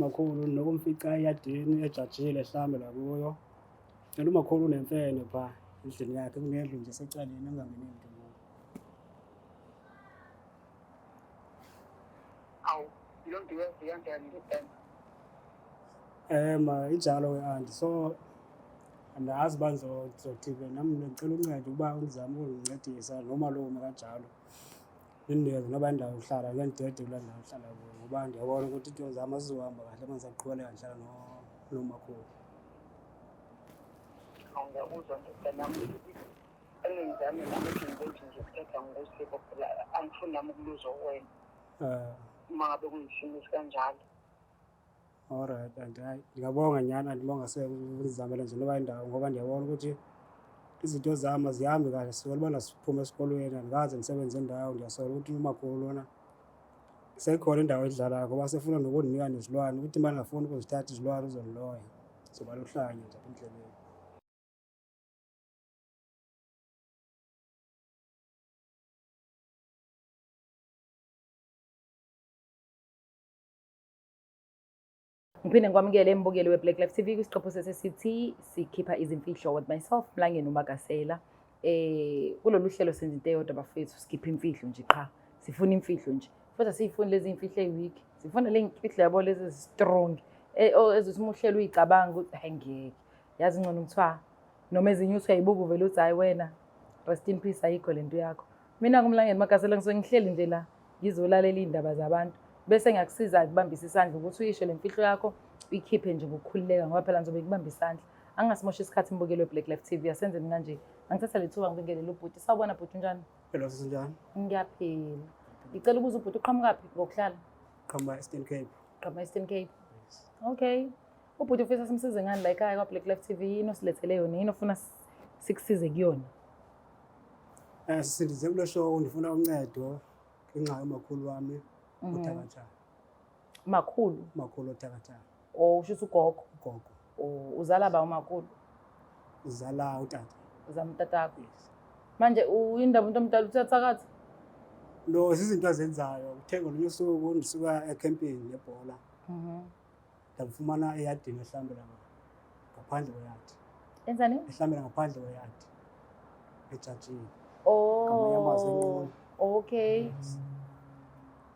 umakhulu nokumfica eyadini ejajile ehlambela kuyo. And umakhulu unemfene pha endlini yakhe, kunendlu nje secaleni engangeni mntu kuyo. Awu, loo nto uyazi kanjani ndodana? Ma injalo ke anti. So andazi uba ndizothi ke nam ndicela uncedo uba undizame ukundincedisa nomalume kanjalo. Nindinikeze noba indawo yokuhlala, ngeke ndidede kulaa ndawo ndihlala kuyo ngoba ndiyabona ukuthi iinto zam azizuhamba kahle uma ndisaqhubeleka ndihlala nomakhulu. Awu, ngiyakuzwa ndodana. Engizame nami ukuthi ngibenje nje ukuthatha ngosiko phela angifuni nami ukuluza wena. Uma ngabe kuyisimo esikanjalo. Alright, anti, hayi ndingabonga nyhani, andibonga sekundizamela nje noba indawo ngoba ndiyabona ukuthi izinto zam azihambi kahle. Sukela uba ndasiphuma esikolweni andikaze ndisebenze ndawo, ndiyasola ukuthi umakhulu lona seyikhona indawo edlalayo ngoba sefuna nokundinika nezilwane, ukuthi uma ndingafuni ukuzithatha izilwane uzondiloya. Zoba luhlanya nje apha endleleni. Ngiphinde ngikwamukele embukeli we-Black Life TV kwisiqephu sesesithi sikhipha izimfihlo with myself Mlangeni uMagasela. Kulolu hlelo senza into eyodwa bafethu, sikhipha imfihlo nje qha. Sifuna imfihlo nje. Futhi asiyifuni lezi imfihlo eyi-weak. Sifuna le mfihlo yabo lezi strong. Ezithi uma uhlelo uyicabanga ukuthi hayi ngeke. Yazi ngcono kuthiwa noma ezinye uthi uyayibuka uvele uthi hayi wena rest in peace ayikho lento yakho. Mina kuMlangeni Magasela ngisuke ngihleli nje la ngizolalela iy'ndaba zabantu bese ngiyakusiza kubambisa isandla ukuthi uyisho le mfihlo yakho uyikhiphe nje ngokukhululeka ngoba phela ngizobe ngikubamba isandla. Angingasimosha isikhathi mbukeli we-Black Life TV, asenzeni kanje. Angithatha le thuba ngibingelele ubhuti. Sawubona bhuti, unjani? Hello, sisi, unjani? Ngiyaphila. Ngicela ukubuza ubhuti uqhamukaphi ngokuhlala? Qhamuka Eastern Cape. Qhamuka Eastern Cape. Yes. Okay. Ubhuti ufisa simsize ngani la ekhaya kwa-Black Life TV? Yini osilethele yona? Yini ofuna sikusize kuyona? Sisi, ndize kule show ndifuna uncedo ngenxa yomakhulu wami othakathayo. Makhulu? Umakhulu othakathayo. Oh, usho ukuthi ugogo? Ugogo. Oh, uzala ba umakhulu? Uzala utata. Uzala utatakho? Yes. Manje uyindaba umuntu omdala uthi uyathakatha? No, zizinto azenzayo. Kuthe ngolunye usuku ndisuka ekhempini nebhola. Ndamfumana eyadini ehlambela ngaphandle kweyadi. Enzani? Ehlambela ngaphandle kweyadi. Ejajini. Oh. Ngamanye amazwi enqunu. Okay. Yes.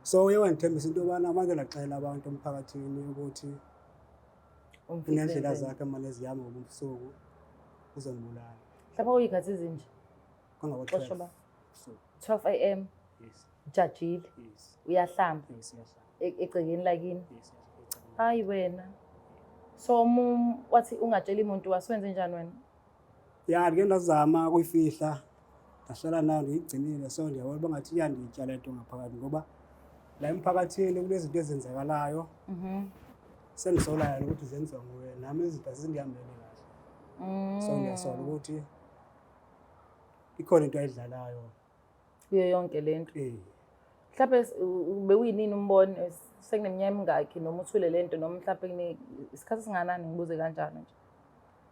So uye wandithembisa into yobana make ndaxelela abantu emphakathini ukuthi uneendlela zakhe mane zihamba ngobusuku uzondibulala. Mhlawumbe uyikhathi ezinje? Kangako Xesha 12. ba? Usuku. 12 AM. Yes. Ujajile. Yes. Uyahlamba. Yes, uyahlamba. Egcekeni lakini. Yes, egcekeni. Hayi wena. So wathi ungatsheli umuntu waswenze njani wena? Ya, ndike ndazama ukuyifihla. Ndahlala nayo ndiyigcinile, so ndiyabona uba ngathi iyanditya le nto ngaphakathi ngoba la emphakathini kunezinto ezenzakalayo. Sengisolayo ukuthi zenziwa nguye, nami izinto azindihambeli kahle. So ndiyasola ukuthi ikhona into ayidlalayo kuyo yonke le nto. Mhlawumbe bewuyinini umbone sekuneminyaka emingakhi noma uthule le nto noma mhlawumbe isikhathi esinganani, ngibuze kanjalo nje?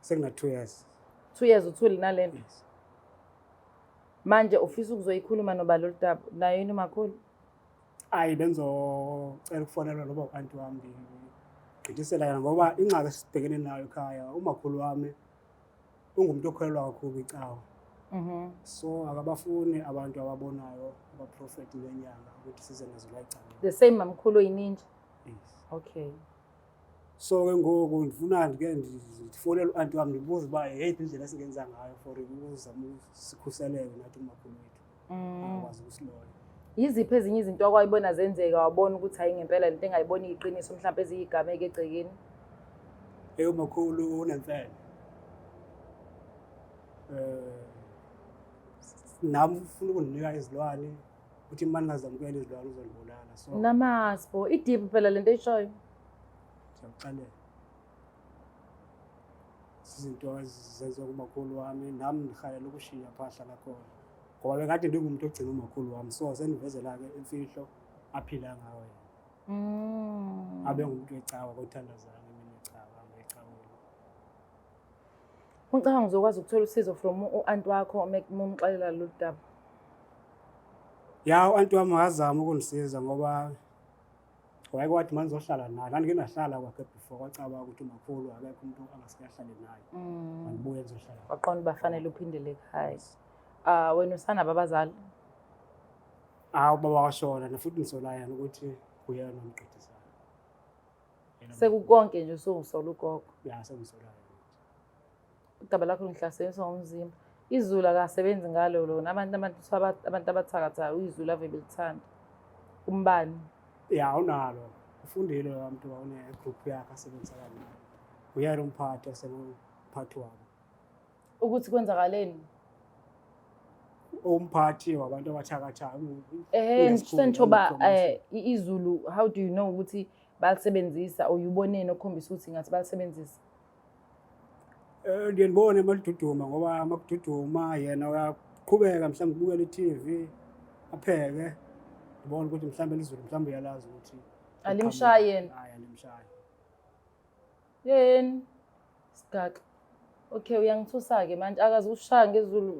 Sekuna 2 years. 2 years uthule nale nto? Yes. Manje ufisa ukuzoyikhuluma noba lolu daba nayo yini umakhulu? Ayi, bengizocela ukufonelwa noba u-anti wami ngigqithisela yena ngoba ingxaki esibhekene nayo ekhaya, umakhulu wami ungumuntu okholelwa kakhulu kwicawa. So akabafuni abantu ababonayo, abaprofeti nenyanga ukuthi size nazo la ecaleni. The same mamkhulu oyininja? Yes. Okay. So ke ngoku ndifuna ndike ndifonele u-anti wami ndibuze uba yeyiphi indlela esingenza ngayo for ukuzama sikhuseleke nathi umakhulu wethu akwazi ukusiloya. Yiziphi ezinye izinto akwayibona zenzeka wabona ukuthi hayi ngempela lento engayiboni iqiniso mhlawumbe eziyigameko egcekeni? Eyo, umakhulu unemfene. Nami ufuna ukundinika izilwane, uthi uma ndingazamukela izilwane uzondibulala. So Namasbo, i-deep phela lento eyishoyo. Ndiyakuxelela. Izinto ezenziwa kumakhulu wami, nami ngihalela ukushiya pha ahlala khona. Ngoba bekade ndingumuntu ogcina umakhulu wami, so sendivezela-ke imfihlo aphila ngayo yena. Abe ngumuntu wecawa, kothandazayo ngemini yecawa, ahambe ecaweni. Ucabanga uzokwazi ukuthola usizo from u-anti wakho uma umxelela lolu daba? Ya, u-anti wami wazama ukundisiza ngoba Wayeke wathi manje ngizohlala naye. Ndandike ndahlala kwakhe before kwacaba ukuthi umakhulu akekho umuntu angaske ahlale naye. Mandibuye ndizohlala. Waqonda uba fanele uphindele ekhaya. Ah, wena usanabo abazali? Hawu, ubaba washona, futhi ngisola yena ukuthi uyena omqedisayo. Sekukonke nje usuwusola ugogo. Ya, sengisola yena. Udaba lakho ngihlaselisa ngomzimba. Izulu akasebenzi ngalo lona. Abantu abathakathayo izulu ave belithanda. Umbani. Ya, unalo. Ufundile lo muntu, une-group yakhe asebenzisana nayo. Uyena umphathi osengumphathi wabo. Ukuthi kwenzakaleni? Umphathi wabantu abathakathayo. Sengisho ba izulu, how do you know ukuthi balisebenzisa, or uyuboneni okukhombisa ukuthi ngathi balisebenzisa? Ndiye ndibone maliduduma, ngoba makududuma yena uyaqhubeka mhlawumbe ubukela i-TV, apheke. Ndibone ukuthi mhlawumbe lizulu mhlawumbe uyalazi ukuthi Alimshayi yena? Hayi, alimshayi. Yeni sigaxa. Okay, uyangithusa-ke manje, akaze ukushaya ngezulu.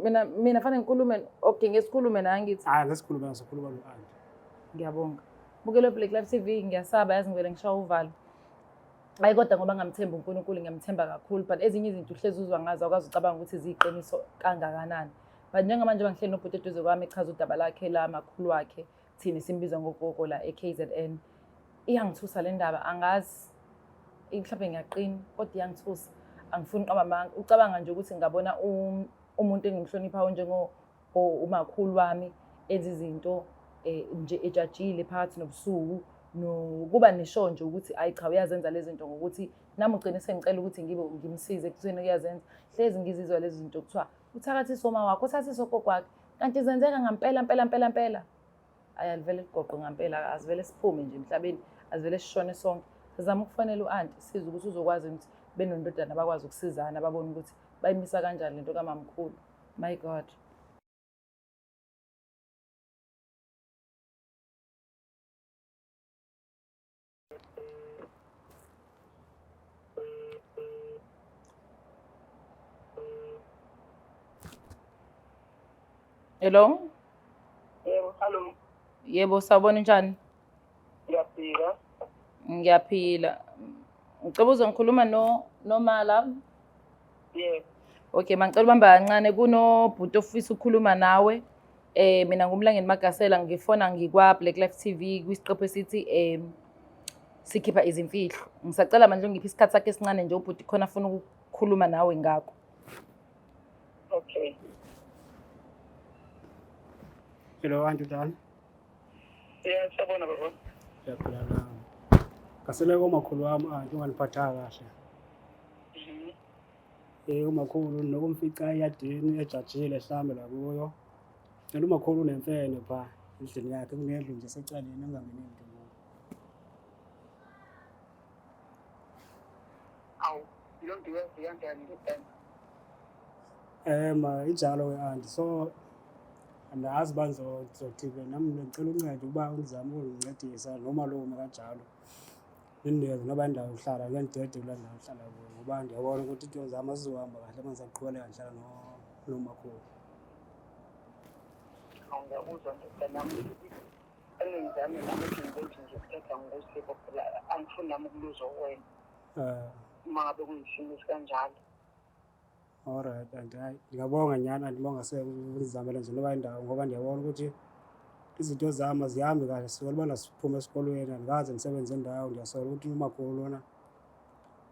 Mina fanele ngikhulume, okay, ngesikhulume naye ngithi. Hayi, ngesikhulume, ngizokhuluma no-anti. Ngiyabonga. Bukelo Black Life TV, ngiyasaba yazi, ngivele ngishaya uvalo. Hayi, kodwa ngoba ngamthemba uNkulunkulu, ngiyamthemba kakhulu, but ezinye izinto uhlezi uzwa ngazo, awukwazi ucabanga ukuthi ziyiqiniso kangakanani. But njengamanje ngihleli nobhuti eduze kwami, echaza udaba lakhe la makhulu wakhe, thina simbiza ngogogo la e-KZN. Iyangithusa le ndaba, angazi mhlawumbe ngiyaqina, kodwa iyangithusa. Angifuni uqamba amanga. Ucabanga nje ukuthi ngingabona umuntu engimhloniphayo njengo umakhulu wami enza izinto nje ejajile phakathi nobusuku, nokuba nisho nje ukuthi ayi cha uyazenza lezi zinto, ngokuthi nami ugcine sengicela ukuthi ngibe ngimsize ekutheni uyazenza. Hlezi ngizizwa lezi zinto kuthiwa uthakathisa uma wakho, uthathisa ugogo wakhe, kanti zenzeka ngampela mpela mpela mpela. Ayi, alivele ligoqwe ngampela, asivele siphume nje emhlabeni, asivele sishone sonke. Sizama ukufonela u-anti, size ukuthi uzokwazi ukuthi benondodana bakwazi ukusizana, babone ukuthi bayimisa kanjani lento kamamkhulu. My God. Hello? Yebo, hello. Yebo, sawubona, njani? Ngiyaphila. Ngiyaphila. Ngicela uze ngikhuluma no Nomala. Yebo. Okay, mangicela ubamba kancane, kunobhuti ofisa ukukhuluma nawe. Mina nguMlangeni Magasela, ngifona ngikwa Black Life TV kwisiqephu esithi sikhipha izimfihlo. Ngisacela manje ungiphe isikhathi sakhe esincane nje, ubhuti khona afuna ukukhuluma nawe ngakho. Okay. Hello, anti, njani? Yeah, sawubona baba. Ngiyaphila nami. Ngaseleke umakhulu wami, anti, ungandiphathanga kahle. Umakhulu nokumfica eyadini ejajile ehlambe la kuyo. And umakhulu unemfene pha endlini yakhe, kunendlu nje secaleni engangeni mntu kuyo. Awu, leyo nto uyazi kanjani ndodana? Ma injalo ke anti, so andazi uba ndizothi ke nami ngicela uncedo ukuba undizame ukundincedisa nomalume kanjalo. Nindinikeze noba indawo yokuhlala, ngeke ndidede kulaa ndawo ndihlala kuyo, ngoba ndiyabona ukuthi iinto zam azizuhamba kahle uma ndisaqhubeleka ndihlala nomakhulu. Awu, ngiyakuzwa ndodana yami. Engenzami nami ukuthi ngizothi nje kuthatha ngosiko phela, angifuni nami ukuluzwa kuwena. Uma ngabe kuyisimo esikanjalo. Alright, anti, hayi, ngiyabonga nyhani, andibonga sekundizamela nje noba indawo, ngoba ndiyabona ukuthi izinto zam azihambi kahle sukela ubana siphume esikolweni, andikaze ndisebenze indawo. Ndiyasola ukuthi umakhulu lona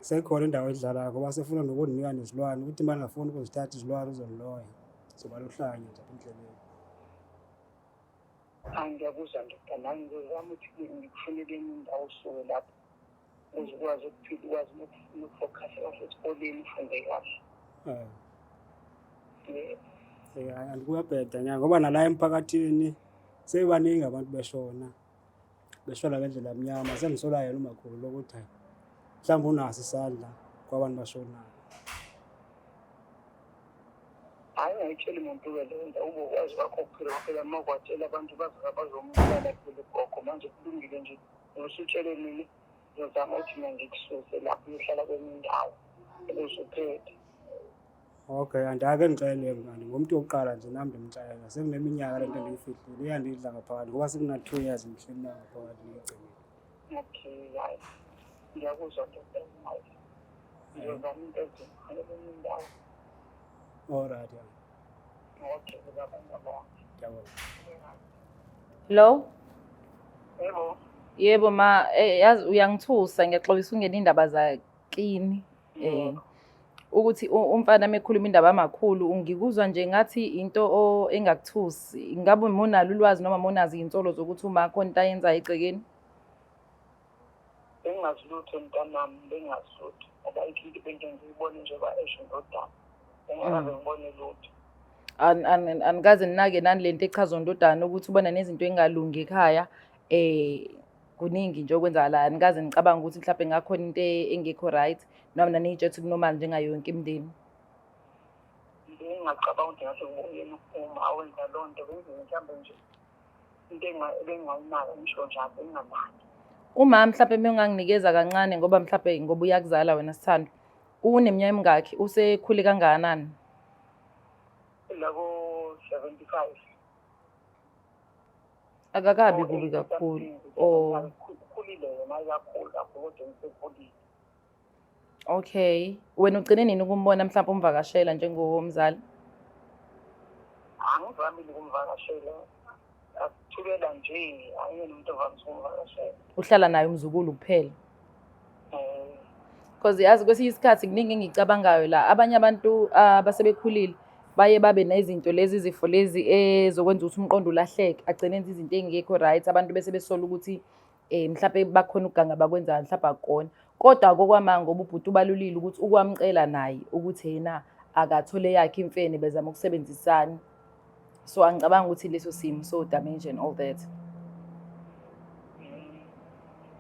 seyikhona indawo edlalayo, ngoba sefuna nokundinika nezilwane, ukuthi uma ndingafuni ukuzithatha izilwane uzondiloya, zoba luhlanya nje apha endleleni. Hayi, ngiyakuzwa ndodana, hayi, ngizozama ukuthi ngikufunele enye indawo usuke lapho, ukuze ukwazi ukuphila, ukwazi nokufokhasa kahle esikoleni, ufunde kahle. Yebo. Hayi, anti, kuyabheda nyana, ngoba nala emphakathini sebaningi abantu beshona, beshona ngendlela mnyama. Sengisola yena umakhulu lokuthi hayi, mhlawumbe unaso isandla kwabantu bashonayo. Hhayi, ungayitsheli muntu-ke leyo nto, ube ukwazi kwakho ukuphila phela, uma kwatshela abantu bazoza bazombulala phela ugogo. Manje kulungile nje, usutshele mina, ngizozama ukuthi mina ngikususe lapho uyohlala kwenye indawo ukuze uphephe. Okay, andake ngixele mngani, ngumntu wokuqala nje nami ndimxelela. Sekuneminyaka le nto ndiyifihlile, iyandidla ngaphakathi ngoba sekuna-2 years ngihleli nayo ngaphakathi ngiyigcinile. Okay, hayi. Ngiyakuzwa ndoda, hayi. Ngizozama into ezinhle kwenye indawo. Alright, ya. Okay, baba, ngiyabonga. Ngiyabonga. Hello? Yebo. Yebo ma, yazi uyangithusa, ngiyaxolisa ungena indaba zakini. Ukuthi umfana mekhuluma indaba amakhulu ngikuzwa nje ngathi into engakuthusi. Ingabe monalo ulwazi noma monazi insolo zokuthi uma khona into ayenzayo egcekeni? Bengingazi lutho mntanami, bengingazi lutho. Ngoba ayikho into bengiyibone njengoba esho ndodana. Bengingakaze ngibone lutho. Anikaze ninake nani lento echaza ndodana ukuthi ubona nezinto engalungi ekhaya, kuningi nje okwenzakalayo. Anikaze nicabanga ukuthi mhlawumbe ngakhona into engekho right noma naniyitshe ukuthi kunormal njengayo yonke imindeni? Bengingacabanga ukuthi ngase kuyena uma awenza loo nto, bengizobe mhlawumbe nje into ebengingayinaka ngisho njalo, benginganaki. Uma mhlawumbe uma unganginikeza kancane ngoba mhlawumbe ngoba uyakuzala wena sithando, uneminyaka emingakhi, usekhule kangakanani? Labo 75. Akakabi kubi kakhulu. Oh. Ukhulile yena kakhulu kakhulu, kodwa ngisekhulile. Okay. Wena ugcine nini ukumbona mhlawumbe umvakashela njengomzali? Angivamile ukumvakashela. Akuthukela nje, angiyena umuntu ovamise ukumvakashela. Uhlala naye umzukulu kuphela? Because yazi kwesinye isikhathi kuningi engicabangayo la, abanye abantu abasebekhulile baye babe nezinto lezi, izifo lezi ezokwenza ukuthi umqondo ulahleke, agcine enza izinto ey'ngekho right, abantu bese besola ukuthi mhlawumbe bakhona ukuganga bakwenzayo, mhlawumbe akukona. Kodwa kokwamanga ngoba ubhuti ubalulile ukuthi ukwamcela naye ukuthi yena akathole yakhe imfene, bezama ukusebenzisana. So angicabanga ukuthi leso simo so damage and all that.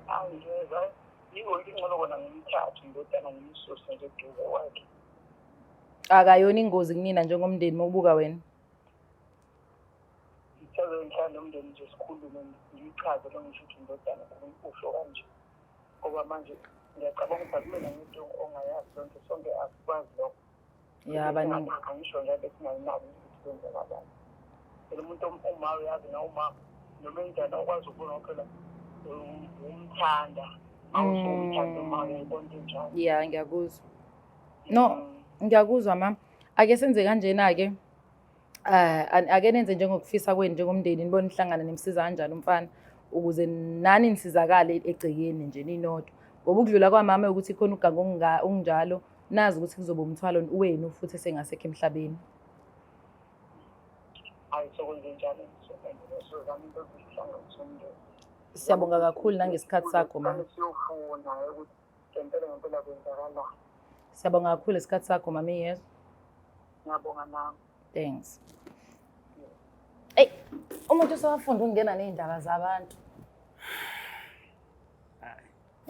Angiyeza yiko ingcono kona ngimthathe indodana ngimsuse nje eduze kwakhe. Akayona ingozi kunina njengomndeni mawubuka wena? Ngithaze ngihlale nomndeni nje sikhulume, ngiyichaze lo ngisho ukuthi indodana usho kanje. Ngoba manje ngiyacabanga ukuthi akumele ngithi ongayazi lonto, sonke asikwazi lokho. Ya, baningi. Angisho nje besingayinaki ukuthi kwenzakalani. Phela umuntu uma uyazi na uma noma enjani awukwazi ukubona phela umthanda. Awusumthanda uma uyayibona into enjalo. Ya, ngiyakuzwa. No, ngiyakuzwa mama. Ake senze kanjena-ke. Ake nenze njengokufisa kwenu njengomndeni, nibone nihlangana nimsiza kanjani umfana ukuze nani nisizakale egcekeni nje ninodwa. Ngoba ukudlula kwamama ukuthi khona uganga okunjalo, nazi ukuthi kuzoba umthwalo wenu futhi esengasekho emhlabeni. Hayi, sokwenze njalo, sizama into yokuhlanganisa umndeni. Siyabonga kakhulu nangesikhathi sakho mama. Siyofuna ukuthi ngempela ngempela kwenzakalani. Siyabonga kakhulu isikhathi sakho mama, yes. Ngiyabonga nami. Thanks. Ey, umuntu usewafunda ukungena ney'ndaba zabantu.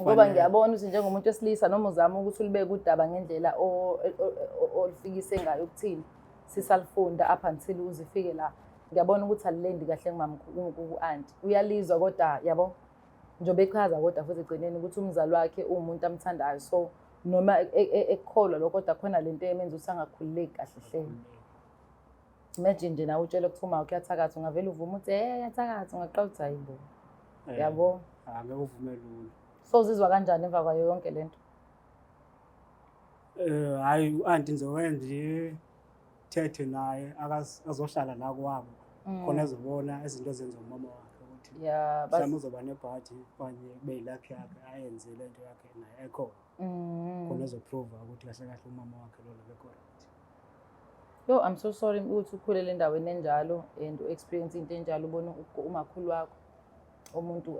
Ngoba ngiyabona ukuthi njengomuntu wesilisa noma uzama ukuthi ulibeke udaba ngendlela olufikise ngayo ukuthini, sisalifunda up until uze ufike la. Ngiyabona ukuthi alilendi kahle ku-anti. Uyalizwa kodwa yabo, njengoba echaza kodwa futhi egcineni ukuthi umzali wakhe uwumuntu amthandayo, so noma ekukholwa lokho kodwa khona lento emenza ukuthi angakhululeki kahle hle. Imagine nje nawe utshele kuthiwa uma uyathakatha, ungavele uvume uthi uyathakatha, ungaqala uthi hayi bo. Yabo. Angeke uvume lula. So uzizwa kanjani emva kwayo yonke lento? Hayi u-anti ngizowenza ngithethe naye azohlala la kwabo. Khona ezobona izinto ezenza umama wakhe ukuthi Yeah, mhlawumbe uzoba nebhadi okanye kube yilakhi yakhe ayenze lento yakhe naye ekhona. Khona ezoprova ukuthi kahle kahle umama wakhe lona akekho right. Yo, I'm so sorry ukuthi ukhulele endaweni enjalo and u-experience into enjalo, ubone umakhulu wakho umuntu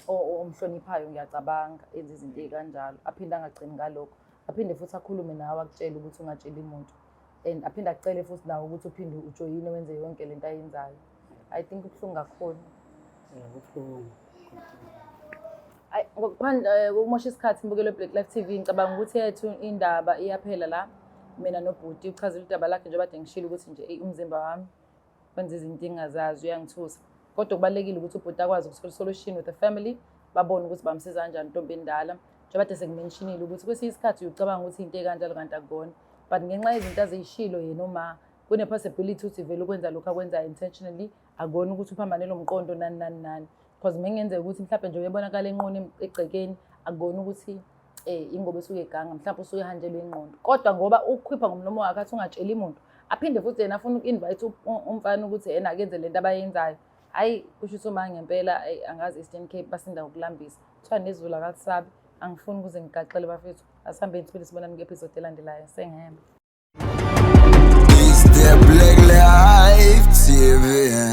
omhloniphayo, ngiyacabanga enza izinto ey'kanjalo, aphinde angagcini ngalokho, aphinde futhi akhulume nawe akutshele ukuthi ungatsheli muntu, and aphinde akucele futhi nawe ukuthi uphinde ujoyine wenze yonke lento ayenzayo. I think kubuhlungu kakhulu. Kubuhlungu. Ayi, ngokuphandle ukumosha isikhathi mbukelo Black Life TV, ngicabanga ukuthi yethu indaba iyaphela la. Mina nobhuti uchazile udaba lakhe njengoba kade ngishilo ukuthi nje eyi umzimba wami wenza izinto engingazazi, uyangithusa. Kodwa kubalulekile ukuthi ubhuti akwazi ukuthola solution with the family, babone ukuthi bamsiza kanjani intombi endala. Njengoba kade sekumentionile ukuthi kwesinye isikhathi ucabanga ukuthi into ekanjalo kanti akukona. But ngenxa yezinto azishilo yena uma kune possibility ukuthi vele ukwenza lokhu akwenzayo intentionally, akubona ukuthi uphambane lo mqondo nani nani nani. Because mengenzeka ukuthi mhlawumbe nje uyebonakala enqunu egcekeni, akuboni ukuthi ingoba esuke eganga, mhlawumbe usuke ehanjelwe ingqondo. Kodwa ngoba ukhipha ngomlomo wakhe athi ungatsheli muntu, aphinde futhi yena afuna uku-invite umfana ukuthi yena akenze lento abayenzayo. Hhayi, kusho ukuthi uma ngempela angazi Eastern Cape basinda ngokulambisa. Kuthiwa nezulu akalisabi, angifuni ukuze ngigaxele bafethu. Asihambeni siphinde sibonane kwi-episode elandelayo. Sengihamba. It's the Black Life TV.